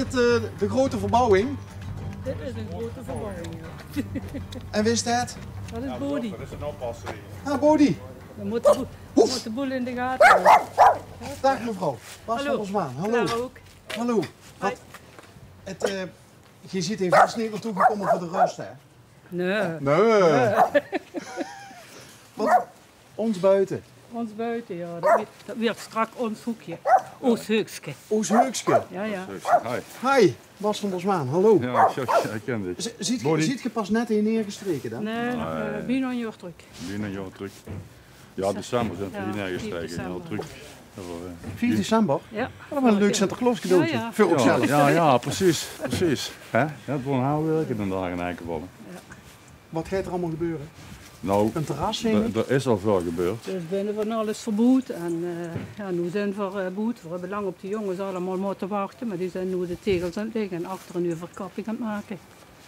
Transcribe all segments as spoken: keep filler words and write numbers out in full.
Dit, eh, de grote verbouwing. Dit is een grote verbouwing, ja. En wie is dat? Dat is Bodie. Ah, Bodie. We moeten de boel, we moeten de boel in de gaten houden. Dag mevrouw. Bas van der Zwaan. Hallo. Hallo. Wat, het, eh, je ziet hier vast niet naartoe gekomen voor de rust, hè? Nee. Nee. Wat? Ons buiten. Ons buiten, ja. Dat werd, dat werd straks ons hoekje. Ons heukske. Ons heukske. Ja, ja. Hi. Hi, Bas van der Zwaan, hallo. Ja, ik ken dich. Ziet ge pas net hier neergestreken dan? Nee, eh, bijna een jaar terug. Bijna een jaar terug. Ja, december zijn we hier neergestreken. Ja, terug. Vief december? Ja. Dat was een leuk Sinterklaas cadeautje. Voor onszelf. Ja, ja, precies, precies. Hè? Ja, het wordt een haal werken dan daar in eigen vallen. Wat gaat er allemaal gebeuren? Nou, een terras, zeker? Er is al veel gebeurd. Dus binnen van alles verbood. En, eh, ja, nu zijn we, eh, boet. We hebben lang op die jongens allemaal moeten wachten, maar die zijn nu de tegels aan het leggen en achter een overkapping aan het maken.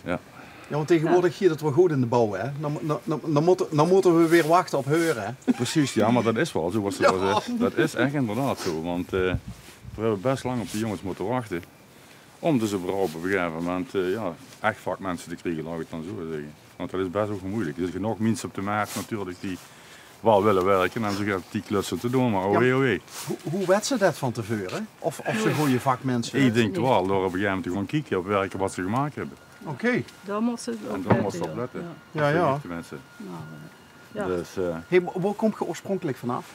Ja. Ja, want tegenwoordig gaat het wel goed in de bouw, hè? Dan, dan, dan, dan moeten, dan moeten we weer wachten op huren, hè? Precies, ja, maar dat is wel zo, wat ze wel zegt. Dat is echt inderdaad zo, want, eh, we hebben best lang op die jongens moeten wachten. Om dus überhaupt op een gegeven moment, eh, ja, echt vakmensen te krijgen, laat ik het dan zo zeggen. Want dat is best ook moeilijk. Er zijn genoeg mensen op de markt natuurlijk die wel willen werken en zo gaat die klussen te doen, maar oh wee, oh wee. Hoe, hoe weten ze dat van tevoren? Of, of ze goede vakmensen? Ik denk wel, door op een gegeven moment te gaan kijken op werken wat ze gemaakt hebben. Oké. Daar moesten ze op letten. Ja, ja. Mensen. Dus, eh, hey, wo-, waar komt je oorspronkelijk vanaf?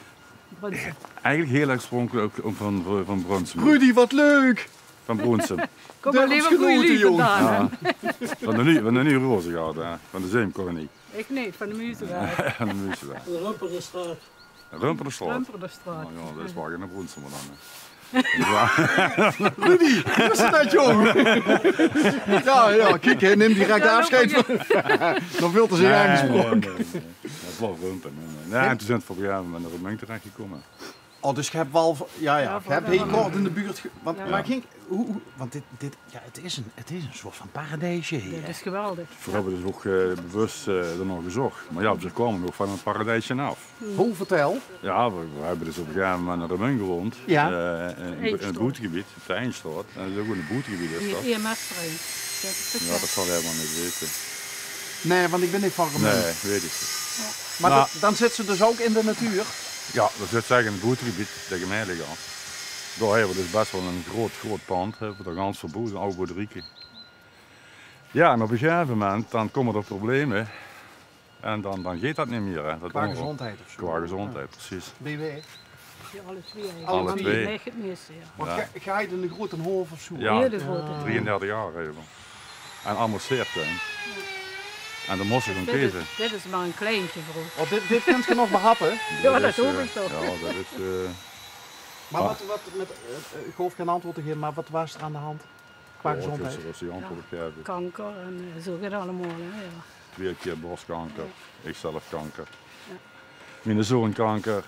Eigenlijk heel oorspronkelijk ook van, van Brunssum. Rudy, wat leuk! Van Brunssum. Kom maar, leven goede lief vandaan. Ja. Van de nu, van de nu Rozengaard, hè. Van de Zeemkolonie. Ik niet, van de Muzegaard. Van de Muzegaard. De Rumperdestraat. Rumperdestraat. Rumperdestraat. Oh ja, dat is waar, geen Brunssum dan, hè. Rudy, hoe is dat, jong? Ja, ja, kijk, hij neemt direct afscheid van. Dan voelt hij zich aangesproken. Nee, nee, nee, nee. Dat is wel Rumpen, nee, nee. Nee, en toen zijn we op een gegeven moment naar de Rump terechtgekomen. Oh, dus je hebt wel, ja, ja, je hebt heel kort in de buurt ge-, want, maar ging, hoe, hoe, want dit, dit, ja, het is een, het is een soort van paradijsje hier. Dit is geweldig. We hebben dus ook, eh, bewust, eh, er nog gezocht. Maar ja, we komen ook van het paradijsje af. Hoe, vertel. Ja, we, we hebben dus op een gegeven moment in Remunj gewoond. Ja. Eh, in, in het boetegebied, op de Eindstraat. En dat is ook in het boetegebied, is dat. Ja, dat zal hij helemaal niet weten. Nee, want ik ben niet van Remunj. Nee, weet ik niet. Maar dan zit ze dus ook in de natuur? Ja, dan zit ze eigenlijk in het boetegebied, de gemeente. Daar hebben we dus best wel een groot, groot pand, hebben we daar gans verbouwd, een oude boerderieke. Ja, en op een gegeven moment, dan komen er problemen. En dan, dan gaat dat niet meer, hè. Dat qua gezondheid of zo? Qua gezondheid, precies. B W? Ja, alle twee eigenlijk. Alle twee. Leg het mis, ja. Want ga je in de grote hof of zo? Ja, hele grote. Drieëndertig jaar even. En allemaal zeer klein. En dan moesten ze gaan kiezen. Dit is maar een kleintje voor ons. Oh, dit, dit kunt je nog behappen? Ja, dat hoop ik toch. Ja, dat is, eh, maar wat, wat met, eh, ik hoef geen antwoord te geven, maar wat was er aan de hand? Qua gezondheid. Kanker en, eh, zo gaat allemaal, hè, ja. Twee keer borstkanker, ik zelf kanker. Ja. Mijn zoon kanker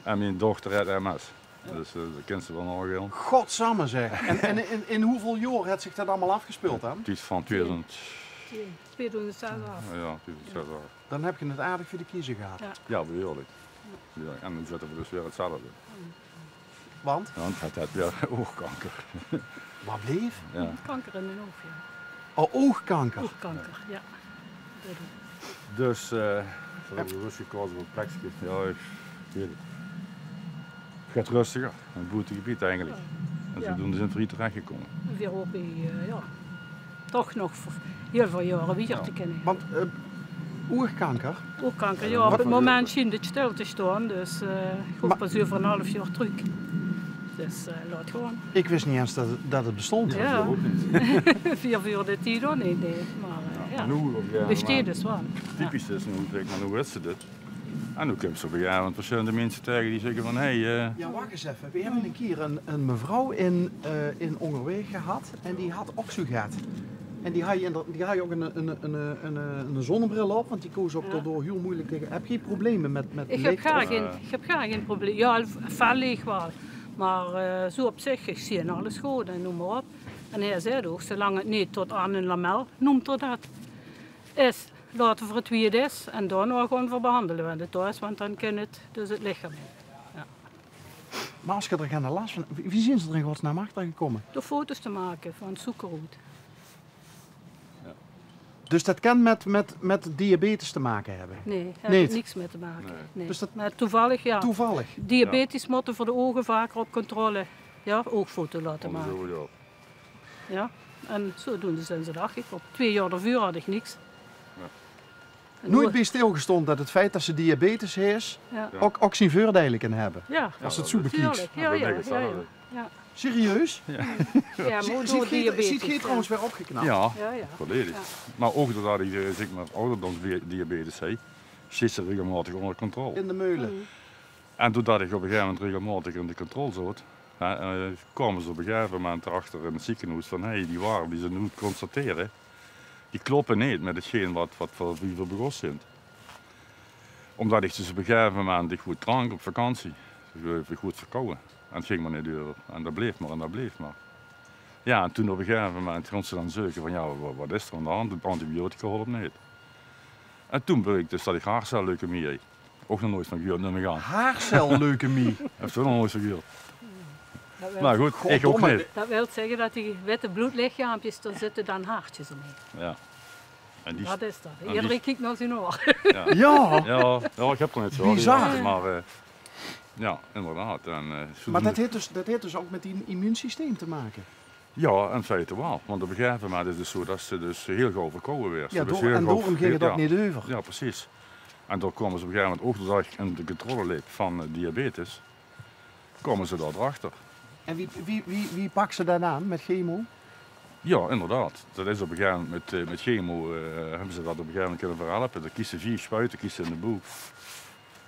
en mijn dochter heeft M S. Dus, eh, dat kent ze wel nog wel. Godsamme zeg. En, en in, in hoeveel jaar heeft zich dat allemaal afgespeeld dan? Het is van tweeduizend. Tien, tweeduizend zes af. Ja, tweeduizend zes af. Dan heb je het aardig voor de kiezen gehad. Ja. Ja, behoorlijk. Ja, en nu zitten we dus weer hetzelfde. Want? Want hij heeft weer oogkanker. Wat bleef? Ja. Kanker in de oog, ja. Oh, oogkanker? Oogkanker, ja. Dus, eh, we hebben bewust gekozen voor een plekje. Ja, ik weet het. Het gaat rustiger, een boetegebied eigenlijk. En zodoende zijn we hier terechtgekomen. Weer op, eh, ja. Toch nog heel veel jaren weer te kunnen. Want, eh, oogkanker? Oogkanker, ja. Op het moment schijnt het stil te staan, dus, eh, ik hoop pas over een half jaar terug. Dus, eh, laat gewoon. Ik wist niet eens dat, dat het bestond. Ja. Vier voor de tien, nee, nee. Maar, eh, ja. Besteedt dus wel. Typisch is nu, zeg maar, hoe wist ze dit? En dan kump ze op een gegeven moment verschillende mensen tegen die zeggen van, hey, eh. Ja, wacht eens even. We hebben een keer een, een mevrouw in, eh, in Ongerweg gehad en die had ook zo gehad. En die had, die had ook een, een, een, een, een zonnebril op, want die koos ook daardoor heel moeilijk tegen. Heb je problemen met, met licht? Ik heb gaar geen, ik heb gaar geen probleem. Ja, fel leeg wel. Maar, eh, zo op zich, ik zie alles goed en noem maar op. En hij zei ook, zolang het niet tot aan een lamel, noemt er dat, is, laten we het wie het is en daarna gaan we behandelen, want het thuis, want dan kan het dus het lichaam in. Ja. Mer es geer d'r geine las van, wie, wie zeen ze d'r in godsnaam achter gekómme? Door foto's te make van zoekerroet. Dus det kan mit, mit, mit diabetes te make höbbe? Nae, dao haet 't niks mit te make. Nae. Dus det... Mer toevallig, jao. Toevallig? Diabetes mótte veur de ouge vaker op controle, jao, ougfoto laote make. Jao, en zodoende zeen ze d'r achter gekómme. Twee jaor daoveur had ich niks. Noeit bie stilgestónge det 't feit det ze diabetes haet, ouch, ouch zien veurdeile kan höbbe. Jao. Es se 't zoe bekieks. Natuurlik. Jao, jao, jao. Serieus? Jao, mer ouch door diabetes, jao. Zeet geer trouwens weer opgeknap? Jao, volledig. Mer ouch doordet ich, eh, zèk mer, ouderdomsdiabetes haw, zits se regelmaotig ónger controle. In de meule. En doordet ich op e gegaeve moment regelmaotig in de controle zoot, hè, eh, kaome ze op e gegaeve moment achter in 't zekenhoes van: "Hé, die waarde die ze noe constatere, die kloppe neet mit 'tgeen waat, waat v'r, wie v'r begós zeen." Ómdet ich dus op e gegaeve moment, ich woort krank op vakantie. Ich, eh, ich woort verkouwe. En 't ging mer neet euver. En det bleef mer en det bleef mer. Jao, en toen op e gegaeve moment gónge ze dan zeuke van: "Jao, wa-, waat is d'r aan de hand? De antibiotica hólp neet." En toen bleek dus det ich haarcelleukemie haw. Ouch nog noeit van gehuurd, nummer aan. Haarcelleukemie? Höb ich ouch nog noeit van gehuurd. Mer good, ich ouch neet. Det wilt zègke det die witte bloodlichaampjes, dao zitte dan haartjes ómhaer. Jao. En die... Det is det. Ederein kiek nao zien oor. Jao. Jao, jao, ich höb d'r neet zoe... Bizar. Mer, eh, jao, inderdaad. En, eh, zoe... Mer det haet dus, det haet dus ouch mit dien immuunsysteem te make? Jao, in feite waal. Want op e gegaeve moment is 't dus zoe det se dus hiel gauw verkouwe waers. Jao, en daorum ging 't ouch neet euver. Jao, precies. En dao kaome ze op e gegaeve moment ouch, doordet ich in de controle leep van, eh, diabetes, kaome ze dao achter. En wie, wie, wie, wie pak ze det aan? Mit chemo? Jao, inderdaad. Det is op e gegaeve moment mit, eh, mit chemo, eh, höbbe ze det op e gegaeve moment kinne verhelpe. Dan kriegs se vief spuite, kriegs se in de boek.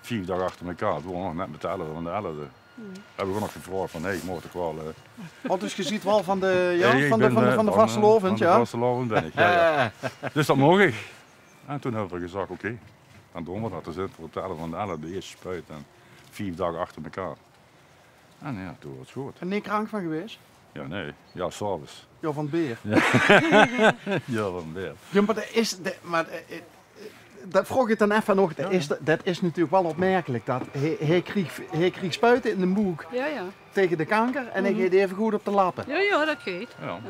Vief daag achter mekaar. 't Woor nog net mit de elfde van de elfde. Höb ich ouch nog gevraog van: "Hé, ich maag toch waal, eh." Want dus geer zeet waal van de, jao, van de, van de, van de vastelaovend, jao? Van de vastelaovend bön ich, jao, jao. Dus det moch ich. En toen höbbe v'r gezag: "Oké." Dan doon v'r det. Dan zeen v'r op de elfde van de elfde de ierste spuit en vief daag achter mekaar. En jao, toen waor 't good. En neet krank van gewaes? Jao, nae. Jao, 's aoves. Jao, van 't beer. Jao, van 't beer. Jao, mer det is, det, mer, eh, eh, det vraog ich dan effe nog. Det is, det is natuurlik waal opmerkelik. Det hae, hae kreeg, hae kreeg spuite in de boek taenge de kanker en hae geit eve good op de lappe. Jao, jao, det geit. Jao.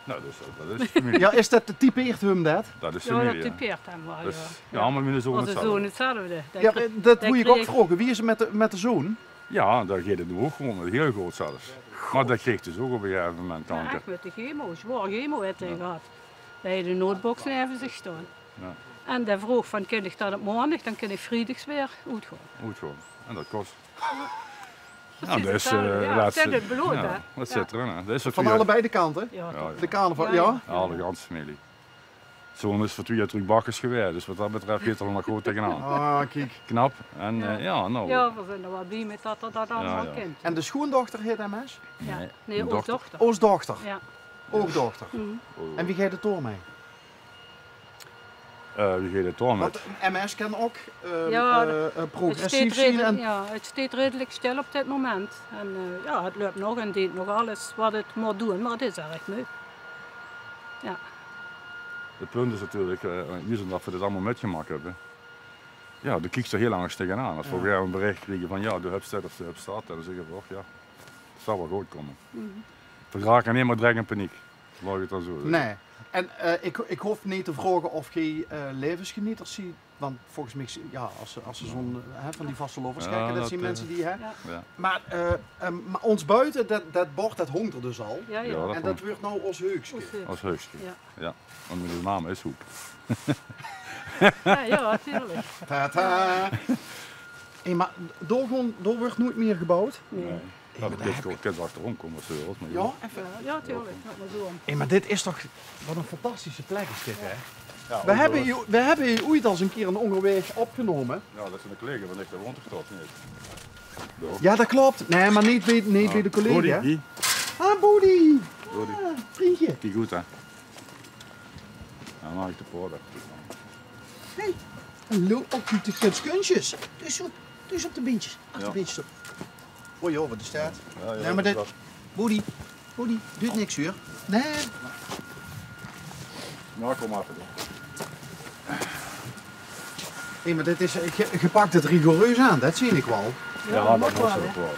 Noe, dus, eh, det is femilie. Jao, is det, typeert häöm det? Det is femilie, jao. Det typeert häöm waal, jao. Jao, mer mien zoon 'tzelfde. Jao, mer det wól ich ouch vraoge. Wie is 't mit de, mit de zoon? Jao, dao geit 't noe ouch gewoen hiel good zelfs. Mer dae kreeg dus ouch op e gegaeve moment kanker. Jao, ech mit de chemo, zwaor chemo haet 'r gehad. Dae haet de noodbox neve zich staon. Jao. En dae vroog van: "Kin ich det op maondig, dan kin ich vriedigs weer oetgaon." Oetgaon. En det kós. Jao, det is, eh, jao, det zit 'r in, hè. Det is van allebei de kante? Jao, toch. De carnaval, jao? Jao, de ganse femilie. Zoon is veur twieë jaor trök bakkes gewaes, dus waat det betröf geit 't nog good taengenaan. Ah, kiek. Knap. En, eh, jao, noe. Jao, v'r zeen d'r waal blie mit det 'r det allemaol kint. En de sjoondochter haet M S? Jao. Nae, nae, ós dochter. Ós dochter? Jao. Ós dochter. En wie geit 't dao mit? Eh, wie geit 't dao mit? Want M S kan ouch, eh, progressief zeen en... Jao, 't steit redelik stil op dit moment. En, eh, jao, 't löp nog en deet nog alles waat 't mót doon, mer 't is erg meuj. Jao. 't Punt is natuurlik, eh, juus ómdet v'r dit allemaol mitgemaak höbbe, jao, dan kieks se d'r hiel angesj taengenaan. Es v'r op e gegaeve moment e berich kriege van: "Jao, doe höbs dit of doe höbs det," dan zègke v'r: "Och jao, 't zal waal good kómme." V'r rake neet mieë drek in paniek. Laot ich 't dan zoe zègke. Nae. En, eh, ich, ich hoof neet te vraoge of geer, eh, laevesgenieters zeet, want volges mich, jao, es se, es se zoe'n, eh, hè, van die vastelaoveskèkke, det zeen minse die, hè. Jao. Mer, eh, eh, mer ós buite, det, det bord, det hóngt 'r dus al. Jao, jao. En det weurt noe ós heukske. Ós heukske. Jao. Jao, want mien naam is Hoep. Jao, jao, natuurlik. Tata. Hé, mer dao gewoon, dao weurt noeit mieër geboewd? Nae. Nae. Mer det kins se achterom kómme es se wils, mer... Jao, effe. Jao, jao, natuurlik. Gaon v'r zoe óm. Hé, mer dit is toch, waat ein fantastische plek is dit, hè? Jao, v'r höbbe hie, v'r höbbe hie oeit al ins ein kieër ein óngerwaeg opgenómme. Jao, det is eine collega van dich, dae woont toch dao, of neet? Jao, det klop. Nae, mer neet bie, neet bie de collega. Boedi. Ah, Boedi. Boedi. Ah, vrundje. Kiek good, hè. Dan maak ich de poort achter. Hey. Hallo, ouch neet de kunstjes. Dus op, dus op de beentjes. Achterbeentjes op. O jao, waat is det? Jao, jao, nae, mer det, Boedi, Boedi, duit niks, huur. Nae. Jao, kóm mer effe. Nae, mer dit is, eh, ge-, ge pak 't rigoureus aan, det zeen ich waal. Jao, det mót waal, hè.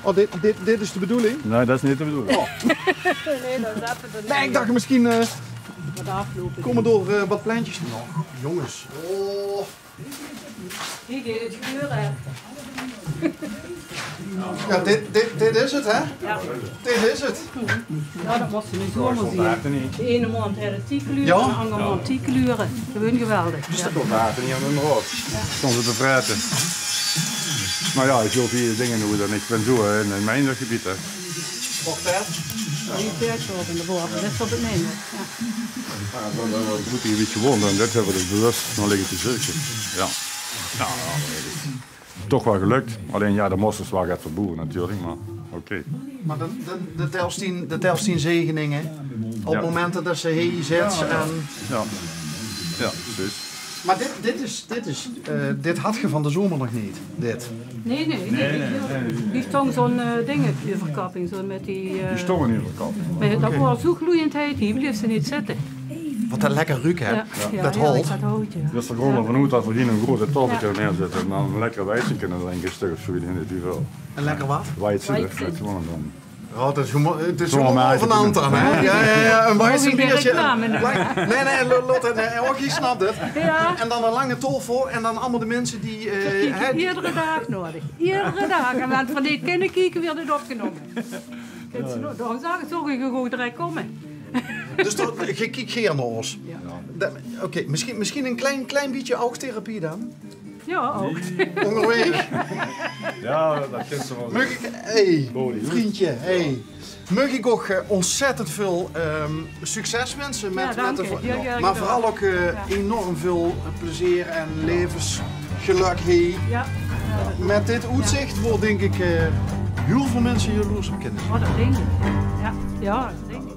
Oh, dit, dit, dit is de bedoeling? Nae, det is neet de bedoeling. Oh. Nae, det is effe de... Nae, ik dach misschien, eh, kómme d'r, eh, wat plentjes. Oh, jónges. Oh. Hie geit 't gebeure. Ja, dit, dit, dit is 't, hè? Ja. Dit is 't. Ja, det mós se neet zomaar zeen. De eine maondj haet 't die kleure, de anger maondj die kleure. Gewoon geweldig. Dus det kump hart neet aan de raod. Stónge ze te vraete. Maar ja, ik wil die dinger noe dan, ik bin zo in, in mijn gebied, hè. Portaat? Die paert op in de boord, det is op 't neet. Ja. Ja, dan, dan, dan mót hie 'n bietje wonen. En det hebbe we dus bewust nog liggen te zeuke. Ja. Ja, ja, toch wel gelukt. Alleen ja, de mosters wel gaat verboeren natuurlijk, maar oké. Maar de, de, de tels tien, de tels tien zegeningen, op momenten dat ze hie zit en... Ja, ja, precies. Maar dit, dit is, dit is, eh, dit had je van de zomer nog niet, dit. Nae, nae, nae. Hie stóng zo'n, eh, ding, euverkapping, zo met die, eh... Die stóng in euverkapping. Mer det waas zoe gloeiend heit, hie bleef ze neet zitte. Wat dat lekker ruuk, hè? Ja, ja, dat hout. Dat is er gewoon van uit dat we hier een grote tafeltje neerzetten en dan een lekker wijtje kunnen drinken, een stuk of zoe in het duvel. Een lekker wat? Wijtje, dat is gewoon dan. Ja, het is gewoon, het is gewoon van hand aan, hè? Ja, ja, ja, een wijzenbiertje. Nae, nae, Lotte, nae, ok, je snapt het. Ja. En dan een lange tafel en dan allemaal de mensen die, eh, iedere daag nodig. Iedere daag. En want van die kinderkieken werd het opgenomen. Daarom zag ik, zorg ik gewoon direct komen. Dus dat, je kijkt hier naar ons. Ja. Oké, misschien, misschien een klein, klein beetje oogtherapie dan? Ja, ook. Onderweg. Ja, dat kent ze wel. Mag ik, hey, vriendje, hey. Mag ik ook, eh, ontzettend veel, ehm, succes wensen met, ja, dank je. Maar vooral ook, eh, enorm veel plezier en levensgeluk hier. Ja. Met dit uitzicht wordt, denk ik, eh, heel veel mensen jaloers op kunnen zijn. Oh, dat denk ik. Ja, ja, dat denk ik.